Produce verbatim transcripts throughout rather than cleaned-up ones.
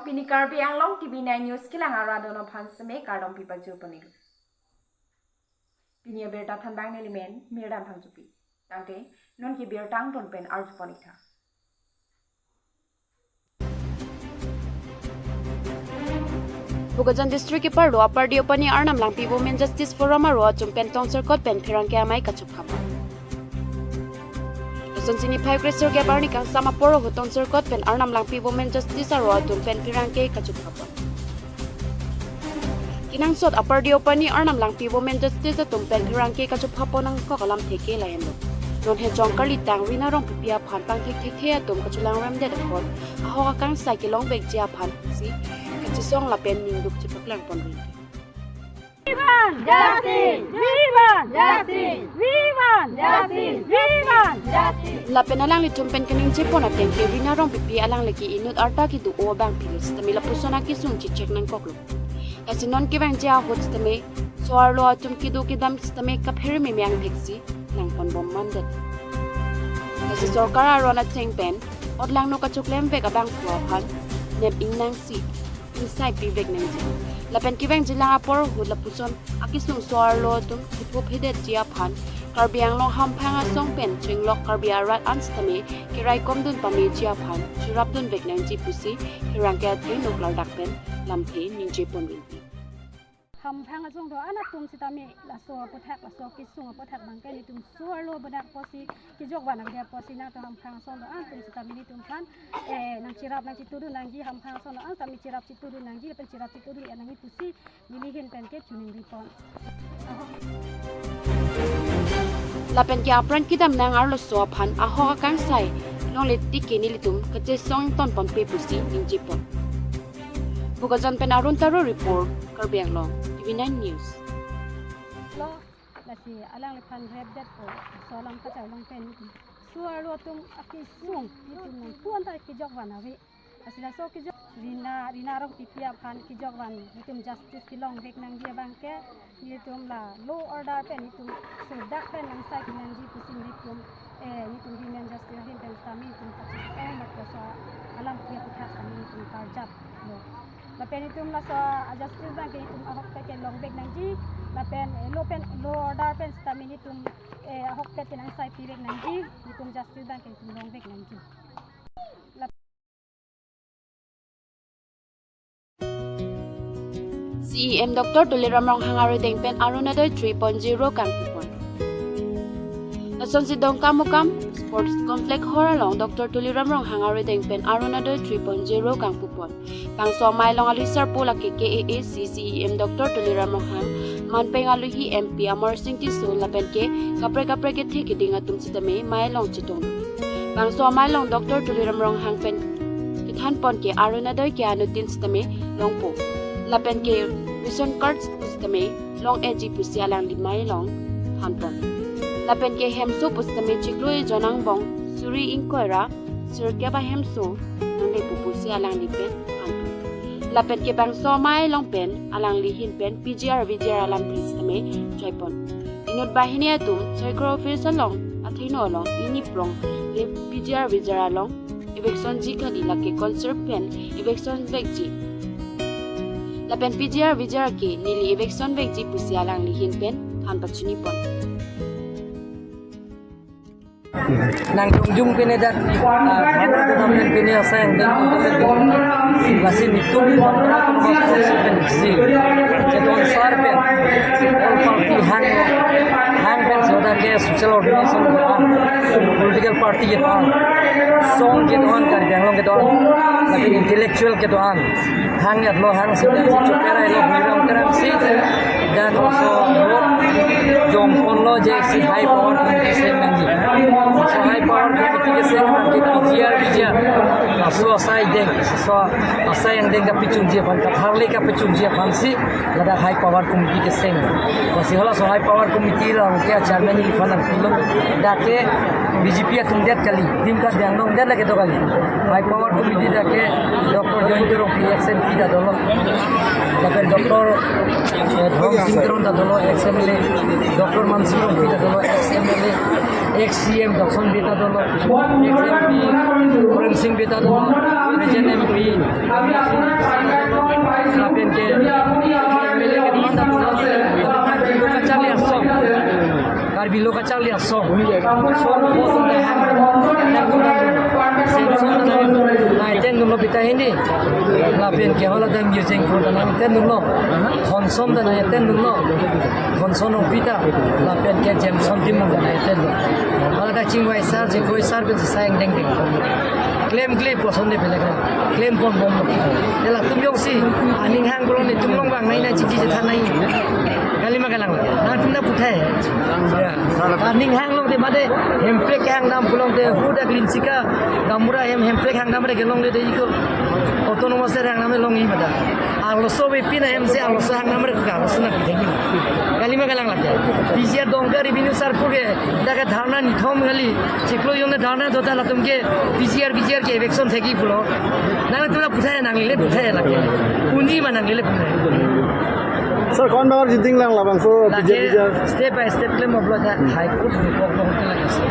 Pini Karbi Anglong T V nine News kelang arat atum aphan seme kardom pipajir pon-ik. Pini abirta thanbang nelimen Mirdan Phangchopi. Tangte non ke birta angton pen arju pon-ik tha. Bokajan District keparlo Upper Deopani Arnam Langpi Women Justice Forum aro atum pen tongserkot pen pherangke amei kachupha pon. Lasonsi niphai kresirkep arni kangsam apor ahut tongserkot pen Arnam Langpi Women Justice aro atum pen pherangke kachupha pon. Kenangsot Upper Deopani Arnam Langpi Women Justice atum pen pherangke kachupha pon nangkok alamthe ke lahenlo. Non he jongkarli tang Rina Rongpipi aphan pangthekthekthe atum kachelang remdet apot ahok akangsai kelongvekji aphansi kachesong lapen ningduk chepaklang pon ri. We want justice! We want justice! We want justice! We want justice! Lapen alanglitum pen kaningje pon ateng ke Rina Rongpipi alangli ke inut arta kedo-o abang pilo sitame lapuson akesung chechek nangkoklo. Lasi non kevangji ahut sitame so-arlo atum kedo kedam sitame kaphere meme angthek si nangponbom mandet. Lasi sorkar aron ateng pen otlangno kachoklemvek abangphu aphan nep ingnangsi ingsai pivek nangji. Lapen kevangjilang apor ahut lapuson akesung so-arlo atum kipho phedetji aphan Karbi Anglong hamphang asong pen chenglok Karbi arat an sitame keraikomdun pameji aphan cherapdunvek nangji pusi pherangke athengno klardak pen lamthe ningje pon rinti. Hamphang asong do-an atum sitame laso aputhak, laso kesung aputhak abang ke nelitum so-arlo bedak apotsi kejokvan avedet apotsi nangtum hamphang asong do-an atum sitame nelitum aphan, eh, nangcherap nangchitudun nangji, hamphang asong do-an sitame cherap chitudun nangji, lapen cherap chitudun-et nangji pusi neli ahin pen ke choningri pon. Lapen ke apran kedam nang arloso aphan ahok akangsai longle tik ke nelitum kachesong ton ponpe pusi ningje pon. Bokajan pen Arun Taro report, Karbi Anglong, T V nine News. Lo, lasi alangliphan repdetpo, so alam kachai along pen nelitum so-arlo atum akesung nelitum nangpu-an ta kejokvan ave. Lasi laso kejok Rina, Rina Rongpipi aphan kejokvan nelitum justice kelongvek nangji abang ke nelitum la law order pen nelitum sodak pen nangsai pi nangji pusi nelitum, eh, nelitum Women Justice ahin pen sitame nelitum pachis eh mat laso alamthe aputhak sitame nelitum karjaplo. Lapen nelitum laso a-justice abang ke nelitum ahokpet kelongvek nangji. Lapen, eh, law pen, law order pen sitame nelitum, eh, ahokpet kenangsai pivek nangji. Nelitum justice abang ke nelitum longvek nangji. Lap- C E M Doctor Tuliram Ronghang arideng pen Arunodoi three point zero kangpupon. Lasonsi Dongkamukam Sports Complex hor along Doctor Tuliram Ronghang arideng pen Arunodoi three point zero kangpupon. Bangso amei along alwi sarpo lake K A A C C E M Doctor Tuliram Ronghang, manpeng aluhi M P Amarsing Tisso lapen ke kaprek kaprek kethe keding atum sitame amei along chetong. Bangso amei along Doctor Tuliram Ronghang pen kethanpon ke Arunodoi ke anuttin sitame longpo. Lapen ke ration card sitame long-eji pusi alangli amei along thanpon. Lapen ke hemso pusitame chiklo ejon angbong suri ingkoi ra sirkep ahemso nanglepo pusi alangli pen thanpon. Lapen ke bangso amei along pen alangli ahin pen P G R V G R alamthe sitame choipon. Inut banghini atum circle office along athengno along iniprong le P G R V G R along evictionji kali, lake council pen eviction vekji. Lapen P G R V G R ke neli eviction vekji pusi alangli ahin pen than pachinipon. Nangjongjong pine dak, ah, Bharat Government pine asai angdeng, lasi nelitum si keton sar pen all party hang, hang pen soda ke social organization, political party keton, song keton, Karbi Anglong keton, lapen intellectual keton. Hang yatlo, hang si, si chupera ilo, buirang kerang si. Dan laso vote jongponlo je si high power committee seng nangji. So high power committee keseng nangji P G R V G R. Laso asai deng, so asai angdeng kapachunji aphan, katharle kapachunji aphansi ladak high power committee keseng. Lasi halaso high power committee along ke chairman neli aphan nangpilo. Dak ke B J P atum det kali, dim Karbi Anglong det lake do kali. High power committee dak ke Doctor Jayanta Rongpi ex M P ta dolo. Lapen Doctor, eh, Dhorong Sing Teron ta dolo, ex M L A. Doctor Mansing Rongpi ta dolo, ex M L A. Ex C M Dodson Bey ta dolo, ex M P Puran Sing Bey ta dolo. Jen M P, lapen ke M L A ke teman ta pulo, Karbi Lo Kacharli Asong. Karbi Lo Kacharli Asong. Son po tum dai hang. Tem tum dai. Samson ta nang, nai tem tum lo pita hindi. Lapen ke hala dam Girjeng Kro ta nang tem tum lo. Honson ta nang tem tum lo. Honson Rongpi ta. Lapen ke Jameson Timung ta nang tem tum lo. Hala ta chingvai sar, chingvai sar pen si sayang dengdeng. Klemkle puson de pelek la. Klem ponbom lo. Te latum jongsi aning hang pulo netum along vang nai nai chingki chethan nai. Kalima kalang lake. Nangtum ta puthai. Ya. Aning hang longte mate Hemprek hang dam pulote hudak Linsika Gaonbura hem Hemprek hang dam re kelongle de iko. Autonomous er hang dam longji mata. Arloso avepin ahem si arloso hang dam re ka arloso nangpi thekji. Kalima kalang lake. P G R Dongka revenue sar puke, dak ke dharna nithom kali. Chiklo jong ne dharna do ta latum ke P G R, P G R ke eviction thekji pulo. Nangtum ta puthai nanglele puthai lake. Unji ma nanglele puthai. Sir, ko-an bangor jiding lang labangso P G R, Lake P G R? Step by step klem oblo ta High Court ni kok dong ta lake se.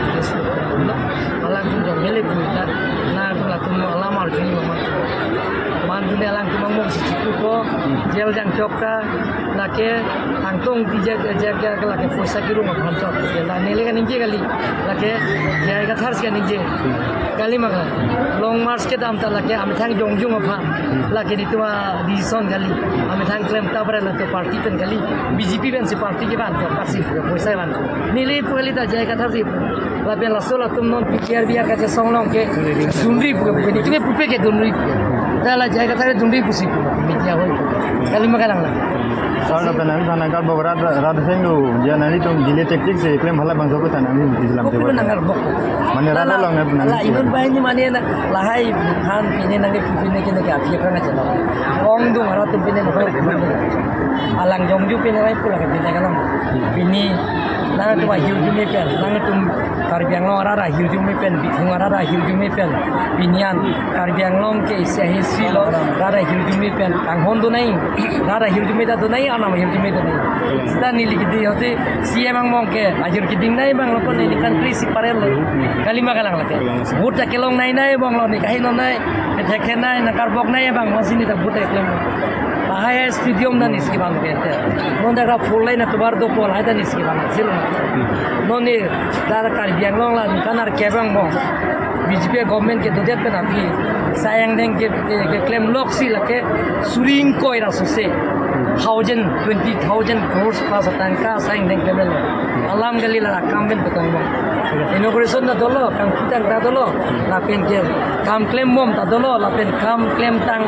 Alangtum jong hele pui ta. Nangtum latum alam arju ni mama. Mantu ne alangtum mangmong si chiku ko. Jail jangchok ta. Lake tangtung ti ja ja ja lake poisa kirung aphan chot. La neli kaningje kali. Lake J I Kathar si kaningje. Kalima ka. Long march kedam ta lake amethang jongjung aphan. Lake netum a-decision kali. Amethang klem ta bre latum party pen kali. B J P pen si party kevan to kasi poisa van. Neli pu kali ta J I Kathar si pu. Lapen laso latum non P T R B R kachesong along ke dunri pu ke, netum ke pupe ke dunri. Ta la J I Kathar dunri pusi pu. Media hoi. Kalima kalang la. Sir, lapen nangli than nangkarbok rat, rat seng do, ja nanglitum delay tactics si klem hala bangso ko than nangli Islam Kopi te lo nangkarbok? Mane rat Lala, along na nangli lala, inut bahini mane na, lahai han pine nangke pine ke nangke aphi aphrang aja lo. Ongdung rat atum pine nangke. Alang jongju pine nangke pula ke pine kalang. Pine nangtum ahirjume pen, nangtum Karbi Anglong arat ahirjume pen, Bithung arat ahirjume pen, pinian Karbi Anglong ke isi ahisi lo, rat ahirjume pen, kanghon do nai, rat ahirjume ta do nai, anam ahirjume do nai. Seta neli kidi hote, C M angmong ke, ahir kiding nai bang lo kon neli country si parel lo. Kalima kalang lake. Vote ta kelong nai nai bang lo ne, kahi lo nai, kethek nai, nangkarbok nai bang, masini ta vote ta kelong. Lahai stadium ta nisi kevan ke te. Non dak ra four lane atovar do pol hai ta nisi kevan silo. Non ne dak Karbi Anglong la ningkan arkep angbong B J P government kedodet pen aphi sayang deng ke, ke, keklem lok si lake suri ingkoi ra suse thousand, twenty thousand crores plus atangka sayang deng klemlo. Alam kali la akam pen petang bong. Inauguration ta dolo, kangpitang ta dolo, lapen ke kam klembom ta dolo, lapen kam klemtang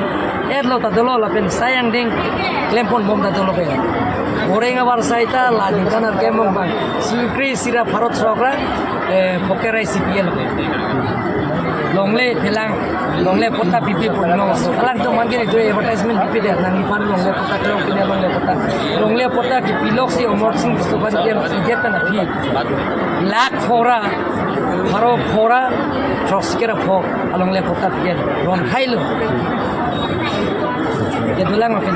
etlo ta dolo, lapen sayang deng klempon bom ta dolo pen. Goreng abar sai ta la ningkan arkep angbong bang. Sukri sira Bharat Sorkar, eh, pokerai C P L. Longle thelang, longle patta pipi puno. Alangtum man ke netum advertisement pipi de, nangliphan longle patta kelong pine longle patta. Longle patta kipi lok si Amarsing Tisso aphan ke M C J pen aphi. Lakh phora, pharo phora, throksi kre pho, alongle patta pian, ron hai lo. Kedo lang apin.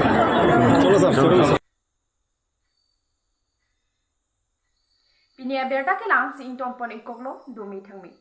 Pini abirta kelang si ingtonpon ingkoklo, dumi thangmi.